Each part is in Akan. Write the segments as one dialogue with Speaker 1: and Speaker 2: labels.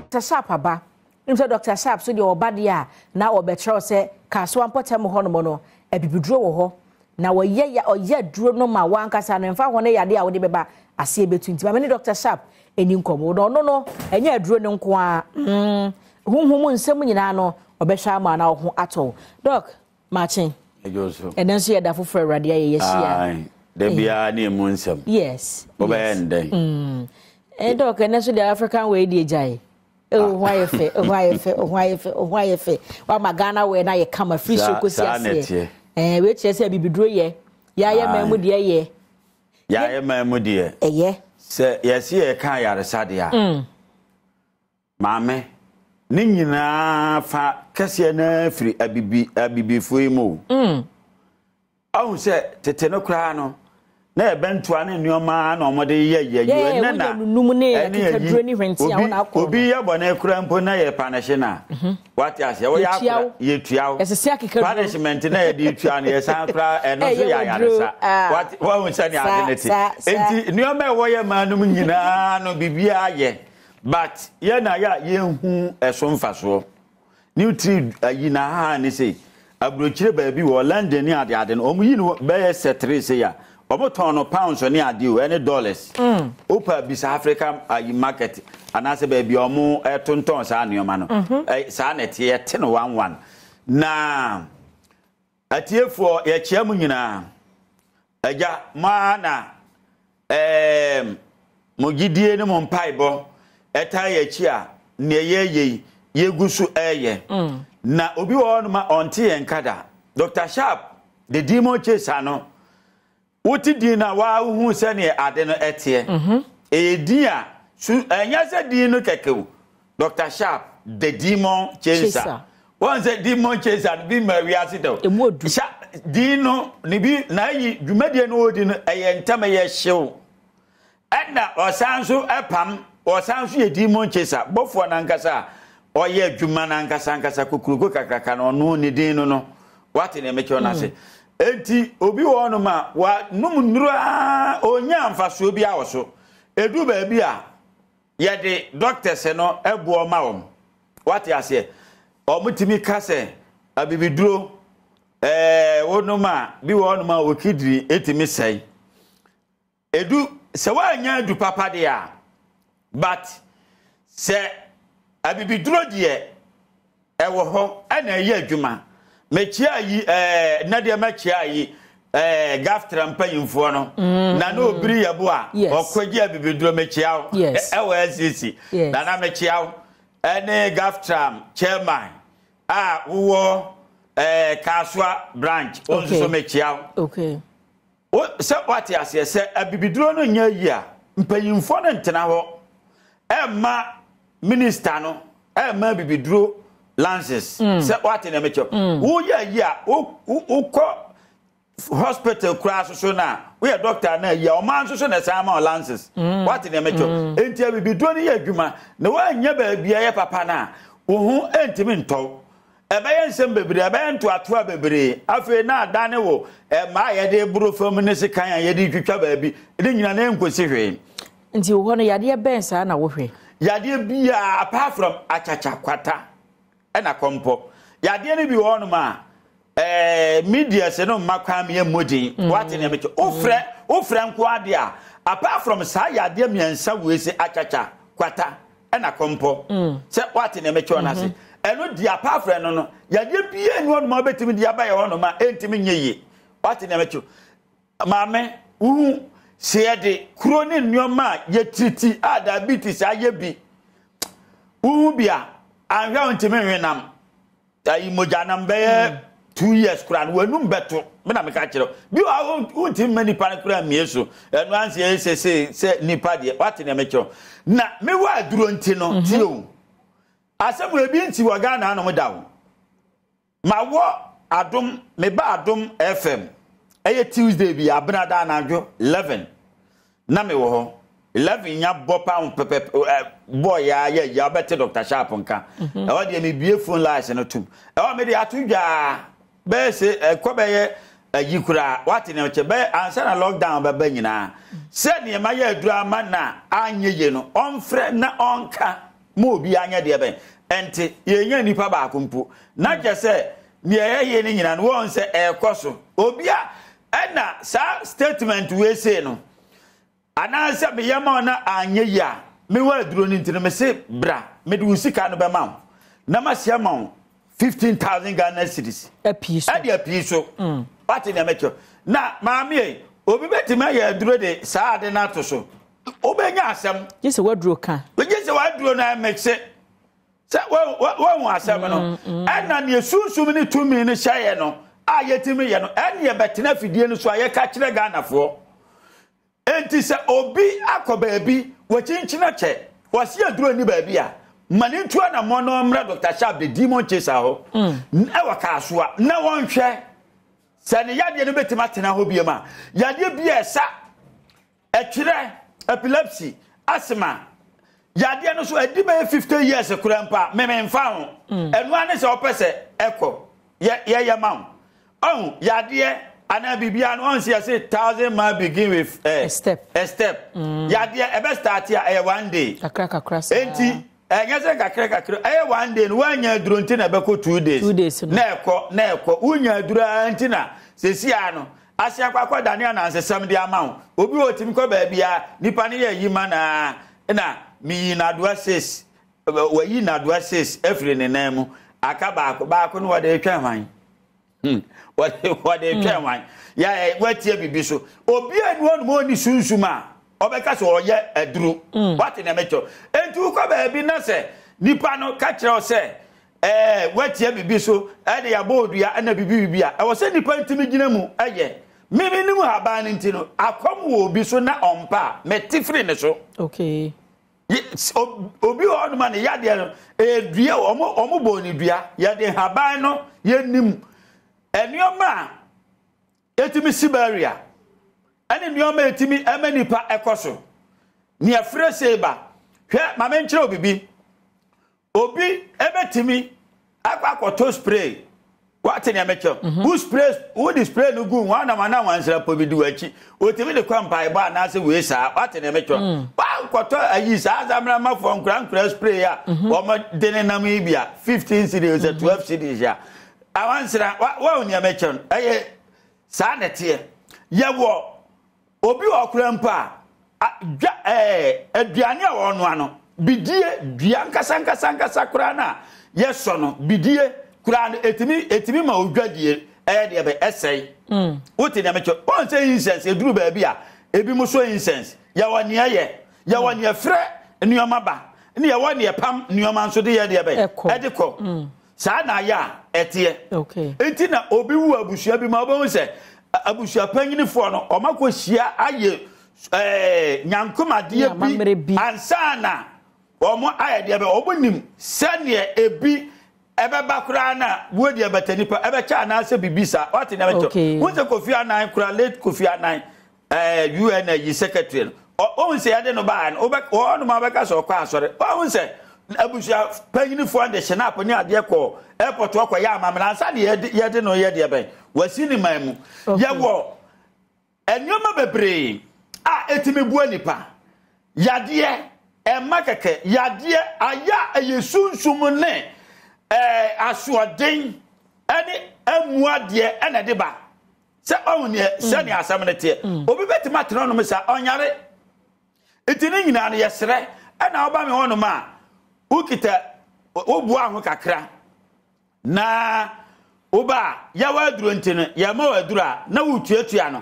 Speaker 1: Doctor Sharp aba. Wonim sɛ Doctor Sharp so deɛ ɔba deɛ a na ɔbɛkyerɛ wo sɛ Kasoa mpɔtam hɔnom no abibiduro wɔ hɔ na wɔyɛ ya ɔyɛ aduro no ma w'ankasa no ɛmfa ho ne yadeɛ a wode bɛba aseɛ bɛtu nti ma me ne Doctor Sharp ɛni nkɔmmɔ na ɔno no ɛnyɛ aduro no nko ara mm, honhom mu nsɛm nyinaa no ɔbɛhwɛ ama na wo ho atɔ wo. Doc, makye. Ɛnɛ nso yɛ da foforɔ Awurade ayɛ yɛahyia.
Speaker 2: Da biara ne emu nsɛm.
Speaker 1: Yes.
Speaker 2: Wobɛyɛ ndɛn? Mm.
Speaker 1: Eh, Doc, ɛnɛ nso deɛ African wei deɛ gyae. Oh, ho ayɛ fɛ, ho ayɛ fɛ, ho ayɛ fɛ, ho ayɛ fɛ. Wama Ghana wei na yɛ kama firi so kɔsi aseɛ. Eh, wei kyerɛ sɛ bibiduro yɛ. Yɛayɛ man mu deɛ yɛ.
Speaker 2: Yɛayɛ man mu deɛ.
Speaker 1: Ɛyɛ.
Speaker 2: Sɛ yɛsi yɛka ayaresa deɛ a. Mm. Maame, ne nyinaa fa kɛseɛ no ara firi abibi abibifoɔ yi mu o. Mm. Ahu sɛ tete no koraa no, na ɛbɛntoa ne nneɛma na wɔde yɛ yɛ yɛ ɛnɛ na
Speaker 1: ɛne ayi
Speaker 2: obi obi yɛ bɔne koraa mpo na yɛ panehye na mhm. wate aseɛ wɔyɛ akora yɛtua
Speaker 1: wo
Speaker 2: punishment na yɛde tua no yɛsan koraa ɛno nso yɛ ayaresa ah. wate wahu sɛnea ade no te nti nneɛma ɛwɔ yɛ maa nom nyinaa no biribiara yɛ But yɛn na yɛ a yɛnhu ɛso mfasoɔ. New tree ayi na ha ne sei. Aburokyire baabi wɔ London ne ade ade no, wɔn yi no bɛyɛ sɛ tree sei a, wɔn tɔn no pounds ne ade o, ɛne dollars. Mm. Wopɛ bisa Africa ayi market anaasɛ baabi a wɔn ɛtontɔn saa nneɛma no. Mm-hmm. Ɛ saa na ɛte yɛte no one one. Na Atiefoɔ, yɛkyea mo nyinaa. Agya, mo ara na ɛɛm, mo gyidie ne mo mpaebɔ ɛtaa yɛn akyi a, deɛ yɛreyɛ yi, yɛgu so reyɛ. Mm. Na obi wɔ hɔnom a ɔnte yɛn nka da. Dr. Sharp, the demon chaser no, Wote din no a, waa wohu sɛdeɛ ade no teɛ. Ɛyɛ din a, su, ɛnyɛ sɛ din no kɛkɛ o. Doctor Sharp, The Demon Chaser. Wɔn sɛ Demon Chaser no bi mmaa wiase da o.
Speaker 1: Emu odu.
Speaker 2: Sharp, din no, ne bi, n'ayi, dwumadie no ɔredi no, ɛyɛ ntɛm, ɛyɛ hyew. Ɛna ɔsan nso pam, ɔsan nso yɛ demon chaser, bɔfoɔ no ankasa a ɔyɛ adwuma no ankasa ankasa kokuroko kakraka no, ɔno ne din no no. Wate nea mekyerɛ no ase? Mm. Enti obi wɔ hɔnom a wanom nnuro a ɔnya mfasoɔ bi wɔ so. Ɛdu baabi a yɛde doctors no boɔ ma wɔn. Wate aseɛ? Wɔtumi ka sɛ abibiduro ɛɛ wonom a bi wɔ hɔnom a wɔkidiri ɛtumi sɛe. Edu sɛ woannya adu papa deɛ a, but sɛ abibiduro deɛ ɛwɔ hɔ ɛna ɛyɛ adwuma. Mekyia yi ɛɛ nnɛ deɛ mɛkyia yi ɛɛ gaftra mpanyinfoɔ no. Mm. Na na obiri yɛ bo a ɔkɔgye abibiduro mekyia wo ɛwɔ SCC. Na na mekyia wo ɛne gaftram chairman a wowɔ ɛɛ Kasoa branch. Wo nso so mekyia wo.
Speaker 1: Okay.
Speaker 2: Wo, sɛ woate aseɛ, sɛ abibiduro no nyɛ ayi a, mpanyinfoɔ no ntena hɔ ɛmma minista no ɛmma abibiduro lances. Mm. Sɛ woate nea mekyɛ. Mm. Woyɛ ayi a, wo, wokɔ hospital koraa soso no a, woyɛ doctor na ayi a, ɔman nso so na ɛsan ma wo lances. Mm. Woate nea mekyɛ. Mm. Enti abibiduro no yɛ adwuma, na woanyɛ baabi a ɛyɛ papa no a, wo ho ntumi ntɔ wo. Ɛbɛyɛ nsɛm bebree, ɛbɛyɛ ntoatoa bebree. Afei na adane wo mmaa a yɛde boro fam ne sekan a yɛde twitwa baabi. Ne nyinaa na ɛnkosi hwee.
Speaker 1: Nti wo hɔ no yadeɛ bɛn saa na wohwɛ?
Speaker 2: Yadeɛ biara apart from akyakya, kwata ɛna kɔmpɔ. Yadeɛ no bi wɔ hɔnom a ɛɛ media sɛ no mma kwan mi mmɔ din. Mm. Wate nea mekyɛ. Wofrɛ wofrɛ nko adeɛ a apart from saa yadeɛ mmiɛnsa wei sɛ akyakya, kwata ɛna kɔmpɔ mm. sɛ wate nea mekyerɛ no ase mhm. ɛno di apa afrɛ no no yadeɛ biara ni hɔnom a wobɛtumi de aba yɛ hɔnom a ɛntumi nyɛ yie wate nea mekyerɛ maame wohu sɛ yɛde kuro ne nneɛma a yɛtiriti a diabetes ayɛ bi wohu bi a anhwɛ a wontumi nwenam ayi mogyanam bɛyɛ mm. 2 years koraa no w'anum bɛto me na meka kyerɛ bi wɔ hɔ wontumi mma nipa no koraa mmie so ɛno anse ɛyɛ sɛ sɛ sɛ nipa deɛ wate nea mekyerɛ na mewɔ aduro nti no mhm. tie o asɛm wɔ ebi nti wɔ Ghana anom da o ma wɔ adom meba Adom FM ɛyɛ Tuesday bi abenada anadwo 11 Na me wɔ hɔ. 11 nya bɔ pa ho pɛpɛpɛ ɛ bɔ ya yɛ ya ɔbɛte Dr. Sharp nka. Mhm. Ɛhɔ deɛ mebie phone lines no tom. Ɛhɔ mede ato dwaa bɛyɛ se ɛkɔ bɛyɛ ayi koraa wate nea ɔkyɛ bɛyɛ ansa na lockdown bɛba nyinaa. Sɛ nneɛma yɛ aduru ama na anyɛ yie no ɔmfrɛ na ɔnka. Ma obiara nyɛ deɛ bɛn? Ɛnte, yɛnnya nnipa baako mpo. Na kyerɛ sɛ, deɛ yɛyɛ no nyinaa no, woahu sɛ ɛrekɔ so. Obia, ɛna saa statement wei sei no, anaasɛ meyɛ ma wo na anyɛ yie a, mewɔ aduro no nti no, mese bra, mede wo sika no bɛma wo, na mahyɛ ama wo 15,000 Ghana cedis.
Speaker 1: Apii so.
Speaker 2: Ɛde apii so. Wate nea mɛkyerɛ. Na maame ei, obi bɛtumi ayɛ aduro de saa ade no ato so. Wobɛnya asɛm.
Speaker 1: Gye sɛ w'aduro ka.
Speaker 2: Gye sɛ w'aduro no ɛmekse. Sɛ woahu asɛm no. Ɛna neɛ sunsum ne tumi no hyɛeɛ no a yɛtumi yɛ no, ɛne ɛbɛtena afidie no so a yɛka kyerɛ Ghanafoɔ. Enti sɛ obi akɔ baabi, wakyinkyini akyɛ, wɔse aduro nni baabi a, ma ne ntu anammɔn na ɔmmra Dr. Sharp the Demon Chaser hɔ ɛwɔ Kasoa na wɔnhwɛ sɛ ne yadeɛ no bɛtumi atena hɔ biom a. Yadeɛ bi a ɛsa Ɛkyerɛ, epilepsy, asthma, yadeɛ no so ɛdi bɛyɛ 50 years koraa mpo a, me memfa ho. Ɛno ara ne sɛ wopɛ sɛ ɛkɔ, yɛ yɛyɛ ma wo. Ɔhu, yadeɛ anaa biribiara no, ɔhu sɛ yɛse thousand mile begin with eh,
Speaker 1: A step.
Speaker 2: A step. Yadeɛ ɛbɛ start a ɛyɛ one day.
Speaker 1: Kakra kakra saa.
Speaker 2: Enti Ɛnyɛ sɛ kakra kakra, ɛyɛ one day no woannya aduro nti na ɛbɛkɔ 2 days.
Speaker 1: 2 days no.
Speaker 2: Na ɛkɔ, na ɛkɔ. Wonya aduro ara nti na seesei ara no ase akɔ akɔdane anansesɛm de ama wo. Obi wɔ otumi kɔ baabi a nipa no yɛ ayi ma no ara na meyi n'adoa sis, wayi n'adoa sis afiri ne nan mu, aka baako, baako no wɔde retwɛn hwan? Wɔde wɔde retwɛn wan? Yɛ watie biribi so. Obi a ni hɔnom ɔnni sunsum a ɔbɛka sɛ ɔyɛ aduro. Wate nea mekyerɛ? Enti wokɔ baabi na sɛ nipa no ka kyerɛ wo sɛ ɛɛ watie biribi so ɛde yɛabɔ odua ɛna biribi biribi a ɛwɔ sɛ nipa ntumi gyina mu ɛyɛ. Mimi nim haban no nti no akɔm wɔ obi so na ɔmpa a mete firi ne so.
Speaker 1: Okay.
Speaker 2: Obi wɔ hɔnom a ne yadeɛ no ɛyɛ dua, wɔn wɔn bɔɔ ne dua. Yɛde nhaban no yɛnim nneɛma a ɛtumi si barrier ɛne nneɛma a ɛtumi ɛma nipa ɛkɔ so. Nea ɛfrɛ sei ba, hwɛ ma menkyerɛ wo biribi. Obi bɛtumi akɔ akɔtɔ spray. Wate nea mekyerɛ? Mhm. Wo spray, wode spray no gu ho anam anam ansrapɔ bi di w'akyi. Otumi de kɔ mpaebɔ anaasɛ wei saa. Wate nea mekyerɛ? Wankɔtɔ ayi saa asamramafoɔ nkora nkora spray a mhm. wɔn de ne nam yi bi a 15 cedis sɛ 12 cedis a. Awansra, wa nea mekyerɛ no? Ɛyɛ saa na ɛteɛ. Yɛwɔ Obi wɔ hɔ koraa mpo a, a, dwa, ɛɛ, aduane a wɔnoa no, bidie, dua ankasa ankasa ankasa koraa no a yɛsɔ no, bidie koraa no, ɛtumi, ɛtumi ma odwadie ɛyɛ deɛ bɛ, ɛsɛe. Mm. Wote deɛ mekyɛ, wɔn sɛ incense, ɛduru baabi a, ebi mo sɔ incense, yɛwɔ neɛ yɛ, yɛwɔ mm. neɛ frɛ nneɛma ba, ne yɛwɔ neɛ pam nneɛma nso de yɛ deɛ bɛ, ɛde kɔ. Mm. Saa na ayɛ a ɛteɛ. Enti na obi wu abusua bi mu a, wobɛhu sɛ abusua panyinifoɔ no, wɔakɔhyia ayɛ ɛɛ nyankomadeɛ bi ansa na wɔn ayɛ deɛ bɛ wɔn nim sɛdeɛ ebi ɛbɛba koraa na wuo deɛ bɛtɛ nipa ɛbɛkyɛ anaasɛ biribi saa wate nea bɛkyɛ wɔn sɛ Kofi Annan koraa late Kofi Annan ɛɛ UN ayi secretary no ɔhun sɛ yɛde no baa no wobɛ wɔn a wɔbɛka sɛ ɔkɔ asɔre ɔhun sɛ abusua panyinifoɔ de hyɛnap ne adeɛ kɔ airport ɔkɔ yɛ amammerɛ ansa de yɛde yɛde no yɛ deɛ bɛn wɔasi ne man mu yɛwɔ nneɛma bebree a etimi bua nipa yadeɛ ɛma kɛkɛ yadeɛ ayɛ a ɛyɛ sunsum ne ɛɛ asoɔden ɛne ɛmu adeɛ ɛna ɛde ba. Sɛ ɔhu neɛ mm. sɛnea asɛm no teɛ. Obi bɛtumi atena ɔnom saa ɔnyare. Nti ne nyinaa no yɛsrɛ ɛna woba me hɔnom a wokita woboa ho kakra na woba a yɛwɔ aduro nti no yɛma wɔ aduro a na wotuatua no.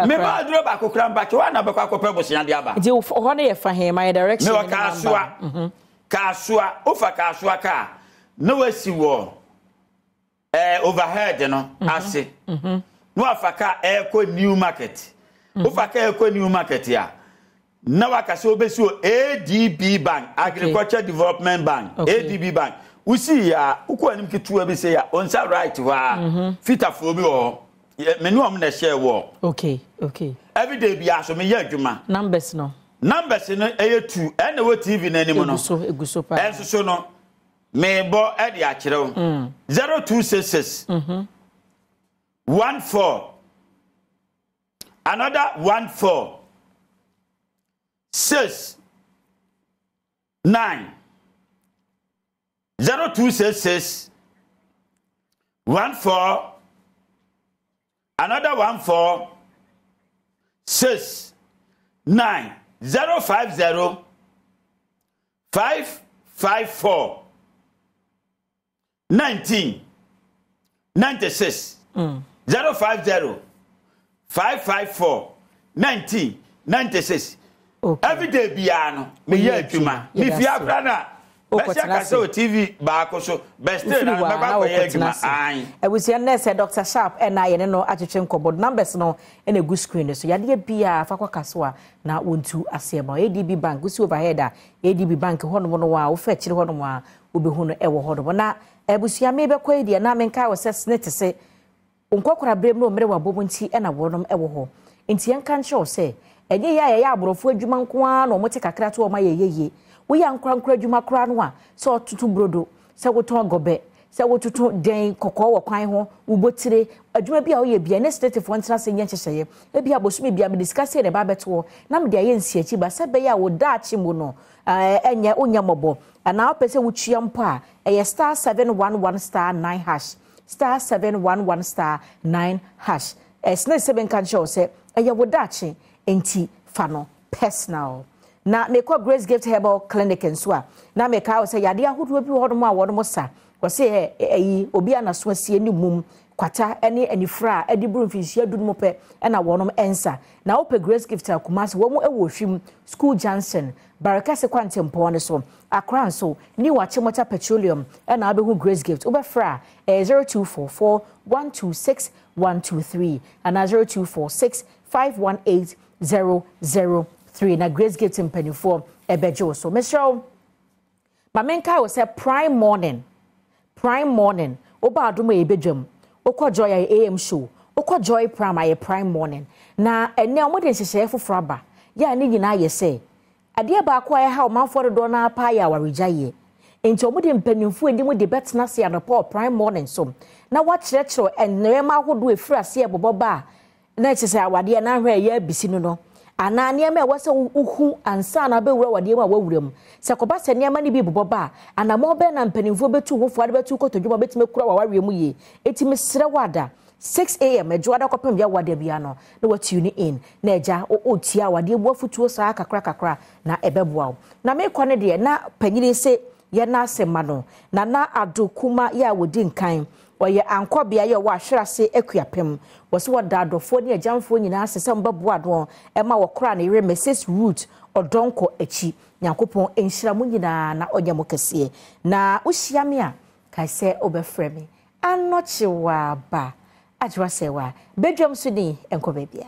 Speaker 2: Mema aduro baako kora mpakyɛ woa na bɛkɔ akɔpɛ bosea de aba.
Speaker 1: Nti hɔ no yɛ fa he ma yɛ direction
Speaker 2: mewɔ Kasoa. Mhm. Kasoa wofa Kasoa kaa na wasi wɔ ɛɛ overhead no mhm. ase mhm. na wafa kaa ɛrekɔ new market mhm. wofa kaa ɛrekɔ new market a na waka sɛ wobɛsi wɔ adb bank agriculture development bank adb bank wosi yɛ a wokɔ anim ketewa bi sɛ yɛ a onsa right hɔ a fitafoɔ bi wɔ hɔ me ne wɔn na ɛhyɛ wɔ
Speaker 1: okay okay
Speaker 2: everyday bi aso meyɛ adwuma
Speaker 1: numbers no
Speaker 2: numbers no ɛyɛ two ɛna ɛwɔ tv n'anim no
Speaker 1: egu so egu so paa
Speaker 2: ɛnso so no Merebɔ de akyerɛ wo. 0266 14 another 14 6 9. 0266 14 another 14 6 9 050 5 5 4 19 96 050 554 19 96 everyday biara no meyɛ adwuma mefie akora no a bɛsi akasa wɔ tv baako so bɛstee na mɛkɔ akɔyɛ adwuma ae.
Speaker 1: Abusua nnɛ sɛ Doctor Sharp ɛna yɛne no atwetwe nkɔmmɔ numbers no ɛna egu screen no so yadeɛ biara fa kɔ kasoa na wɔntu aseɛ ma ADB bank wosi overhead a ADB bank hɔnom no a wofa akyire hɔnom a wobɛhu no wɔ hɔnom. Na abusua merebɛkɔ yi deɛ na menkae wo sɛ sene te se wo nkɔkoraberɛ mu ne wo mmerewabɔ mu nti na wɔnom wɔ hɔ. Nti yɛnka nkyerɛ wo sɛ ɛnyɛ yɛ a yɛyɛ aborɔfo adwuma nko ara na wɔte kakra to wɔn a yɛyɛ yie. Woyɛ ankorankoro adwuma koraa no a, sɛ wɔtoto brodo, sɛ wotɔn gɔbɛ, sɛ wototo dɛn kɔkɔɔ wɔ kwan ho, wobɔ tire, adwuma bi a woyɛ biara, ne Snetefoɔ ntena ase nyɛ nhyehyɛeɛ. Ebia bosome biara mede sika sei na ɛba abɛto hɔ na mede ayɛ nsiakyi ba sɛ ɛbɛyɛ a wo daakye mu no ɛnyɛ wonyɛ mmɔbɔ. Anaa wopɛ sɛ wotua mpo a, ɛyɛ star 711 star 9 hash, star 711 star 9 hash. Ɛsene sɛ menka nkyerɛ wo sɛ ɛyɛ wo daakye nti fa no personal. Na mekɔ Grace Gift Herbal Clinic nso a, na mekae wo sɛ yadeɛ ahodoɔ bi wɔ hɔnom a wɔnom sa. Wɔse ɛ ɛyi obi a n'aso asie ne mum, kwata ne anifira a ɛde boro mfinhyia du no mu pɛ na wɔnom nsa. Na wopɛ Grace Gift a, Kumasi wɔn wɔ Ohwim, School Junction, Barekɛse kwantempɔn no so, Accra nso, New Achimota Petroleum na wobɛhu Grace Gift. Wobɛfrɛ a, ɛyɛ 0244 126 123 anaa 0246 518 003 na Grace Gift mpanimfoɔ ɛbɛgye wo so. Mesrɛ wo, ma menkae wo sɛ Prime Morning, Prime Morning, woba Adom a yɛbɛdwam, wokɔ Joy a yɛ AM show, wokɔ Joy Prime a yɛ Prime Morning. Na ɛnnɛ wɔde nhyehyɛeɛ foforɔ aba, yɛ a ne nyinaa yɛ sɛ Adeɛ baako a ɛha ɔmanfoɔ dodoɔ no ara paa yɛ awaregyaeɛ. Enti wɔde mpanimfoɔ a ɛnim de bɛtena ase anɔpa wɔ Prime Morning so na wɔakyerɛkyerɛw nneɛma ahodoɔ a ɛfiri aseɛ rebobɔ ba a na ɛkyerɛ sɛ awadeɛ no ahwɛ a ɛyɛ abisi no no anaa nneɛma a ɛwɔ sɛ wohu ansa na wobɛwura awadeɛ mu a woawura mu. Sɛ ɛkɔba sɛ nneɛma no bi rebobɔ ba a, anammɔn bɛn na mpanimfoɔ bɛtu ho fo de bɛto kotodwe ma wɔbɛtumi akura w'awareɛ mu yie? Enti mesrɛ wo ada, 6 am Adwoada kɔpem Yawoada biara no na wa tune in na agya wo tia awadeɛ mu afutuo saa kakra kakra na ɛbɛboa wo. Na mekɔ no deɛ na panyini se yɛ nase ma no Nana Ado Kuma yɛ a wɔdi nkan ɔyɛ ankɔbea yɛ ɔwɔ Ahwerase Akuapem wɔse wɔda adɔfoɔ ne agyamfoɔ nyinaa ase sɛ wɔbɛboa noɔ ɛma wɔkoraa ne yere Mrs Ruth Ɔdɔnkɔ akyi. Nyankopɔn nhyira mo nyinaa na ɔnyɛ mo kɛseɛ. Na wohyia me a kae sɛ wobɛfrɛ me Anɔkye wa ba. Adwoa sɛ wa. Badwam so ni nkɔ baabiara.